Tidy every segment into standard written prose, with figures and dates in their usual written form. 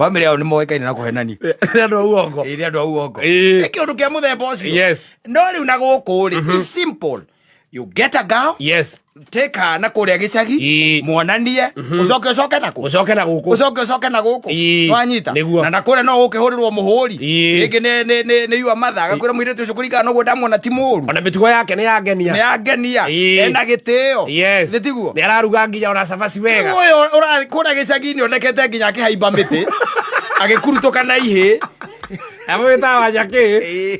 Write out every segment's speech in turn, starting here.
Bamĩrĩ yao nĩ moĩkaine na kũhenania. Nĩ andũ a uongo. Ĩĩ, nĩ andũ a uongo. Ĩĩ. Nĩ kĩũndũ kĩa mũthemba ũcio. Yes. No rĩu na gũkũ rĩ, it's simple. You get a girl, Yes. take her na kũrĩa gĩcagi, Ĩĩ. muonanie, ũcoke ũcoke na kũ? Ũcoke na gũkũ. Ũcoke ũcoke na gũkũ. Ĩĩ. Wanyita? Nĩguo. Na na kũrĩa no ũkĩhũrĩrwo mũhũri. Ĩĩ. Rĩngĩ nĩ your mother agakwĩra mũirĩtu ũcio kũringana na ũguo ndamwona ti mũũru. Ona mĩtugo yake nĩ yangenia. Nĩ angenia. Ĩĩ. Ena gĩtĩo. Yes. Nĩ tiguo? Nĩ araruga nginya ona cabaci wega. Ũyũ ũra kũrĩa gĩcagi-inĩ onekete nginya akĩhaimba mĩtĩ agĩkurutũka na ihĩ. Amwĩtaga Wanjakĩ. Ĩĩ.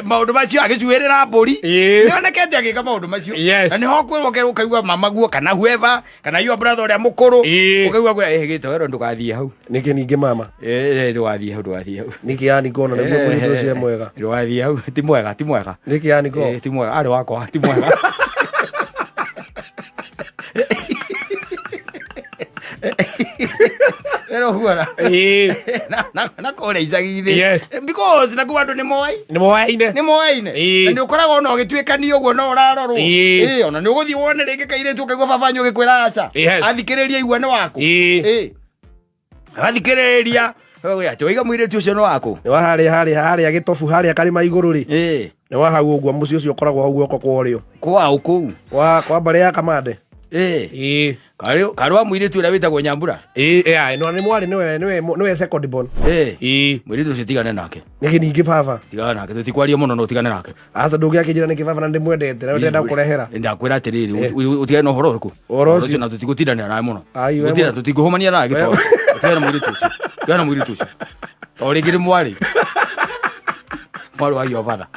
Maũndũ macio agĩcuĩrĩra mbũri. Ĩĩ. Nĩonekete agĩka maũndũ macio. Yes. Na nĩho kwĩrwo ũkaigua mama guo kana whoever kana your brother ũrĩa mũkũrũ. Ĩĩ. Ũkaigua kwĩra ĩhĩ gĩtowero ndũgathiĩ hau. Nĩkĩ ningĩ mama? Ĩĩ, ndũgathiĩ hau, ndũgathiĩ hau. Nĩkĩ yani ngona nĩguo mũirĩtu ũcio e mwega? Ndũgathiĩ hau, ti mwega, ti mwega. Nĩkĩ yani ngo? Ĩĩ, ti mwega, arĩ wakwa, ti mwega. Ero huara. Ĩĩ. Na kũrĩa icagi-inĩ. Yes. Because nakuo andũ nĩ moĩ. Nĩ moyaine. Nĩ moaine. Ĩĩ. Na nĩ ũkoragwo ona ũgĩtuĩkania ũguo no ũrarorwo. Ĩĩ. Ĩĩ, ona nĩ ũgũthiĩ wone rĩngĩ kairĩtu ũkaigua baba wanyu ũgĩkwĩra aca. Yes. Athikĩrĩria igua nĩ waku. Ĩĩ. Ĩĩ. Athikĩrĩria. Atĩ waiga mũirĩtu ũcio nĩ waku. Nĩ wa harĩa harĩa harĩa gĩtobu harĩa karĩma igũrũ rĩ. Ĩĩ. Nĩ wa hau ũguo mũciĩ ũcio ũkoragwo hau guoko kwa ũrĩo. Kwa ũkũu. Kwa kwa mbarĩ ya Kamande. Ĩĩ. Ĩĩ. Karĩ wa mũirĩtu ũrĩa wĩtagwo Nyambura. Ĩĩ, ĩĩ, no nĩ mwarĩ nĩwe nĩwe nĩwe second born. Ĩĩ. Ĩĩ. Mũirĩtu ũcio tigane nake. Nĩkĩ ningĩ baba? Tigana nake tũtikwaria mũno no ũtigane nake. Aca ndũngĩakĩnjĩra nĩkĩ baba na ndĩmwendete na ndĩrenda gũkũrehera. Ndakwĩra atĩrĩrĩ, ũtigane na ũhoro ũrĩkũ? Ũhoro ũcio. Na tũtigũtindanĩra nawe mũno. Ai, we Gũtinda tũtingũhũmania nawe gĩtoro. Ũtigane na mũirĩtu ũcio. Tigana na mũirĩtu ũcio. O rĩngĩ nĩ mwarĩ. Mwarĩ wa your father.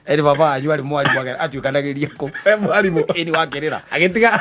Eri baba wanyu arĩ mwarimũ atuĩkanagĩria kũ. We mwarimũ. Ĩni wakĩrĩra. Agĩtiga.